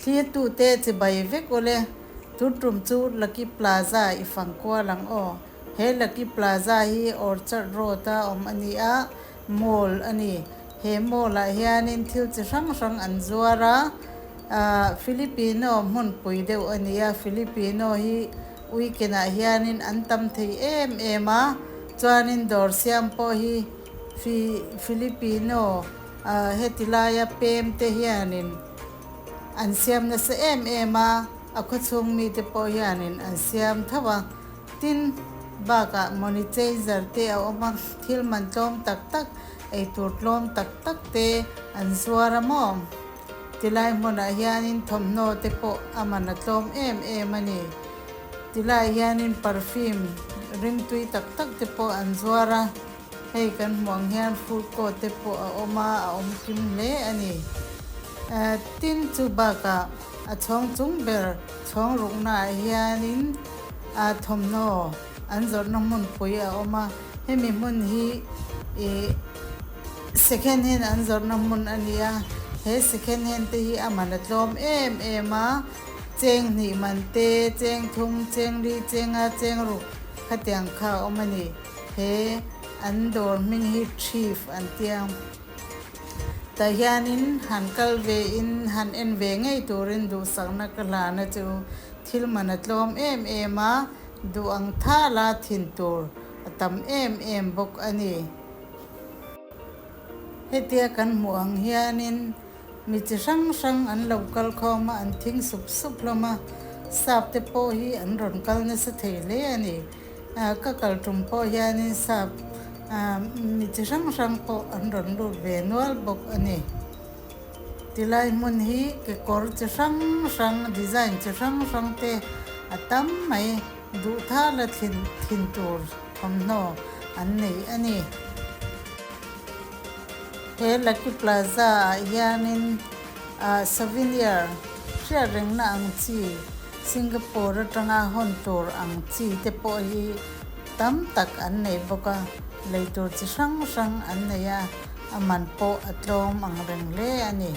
Thlirtute chibai vek ule, tun tum chu Lucky Plaza i fang kual ang aw. He Lucky Plaza hi Orchard Road a awm a ni a, mall a ni. He mall ah hianin thil chi hrang hrang an zuar a, ah Filipino hmunpui deuh a ni a, Filipino hi weekend ah hianin an tam thei em em a, chuanin dawr siam pawh hi Fi Filipino ah heti laia pem te hianin an siam nasa em em a, a khawchhung mite pawh hianin an siam tho a. Tin, bakah money changer te a awm a, thil man tlawm tak tak, eitur tlawm tak tak te an zuar a maw? Tilai hmunah hianin thawmhnaw te pawh a man a tlawm em em a ni. Tilai hianin perfume rimtui tak tak te pawh an zuar a, hei kan hmuh ang hian food court te pawh a awm a, a awm kim hle a ni. Tin, chu bakah a chhawng chung ber chhawng ruknaah hianin a thawmhnaw an zawrhna hmunpui a awm a, hemi hmun hi ih second hand an zawrhna hmun a ni a, he second hand te hi a man a tlawm em em a, cheng hnih man te, cheng thum, cheng li, cheng a, cheng ruk khatiang kha a awm a ni, he an dawr hming hi thrift an tia. Tah hianin han kal ve in han en ve ngei turin duhsakna ka hlana chu Thil man a tlawm em em a, duh ang thala thin tur a tam em em bawk a ni. Hetia kan hmuh ang hianin mi chi hrang hrang an lo kal khawm a, an thing sup sup hlawm a, sap te pawh hi an rawn kal nasa thei hle a ni. Ka kal tum pawh hianin sap mi chi hrang hrang pawh an rawn lut ve nual bawk a ni. Tilai hmun hi kekawr chi hrang hrang, design chi hrang hrang te a tam mai. Duh thala thin thin tur thawmhnaw an nei a ni. He Lucky Plaza ah hianin ah souvenir hriat rengna ang chi Singapore atanga hawn tur ang chi te pawh hi tam tak an nei bawk a, lei tur chi hrang hrang an nei a, a man pawh a tlawm ang reng hle a ni.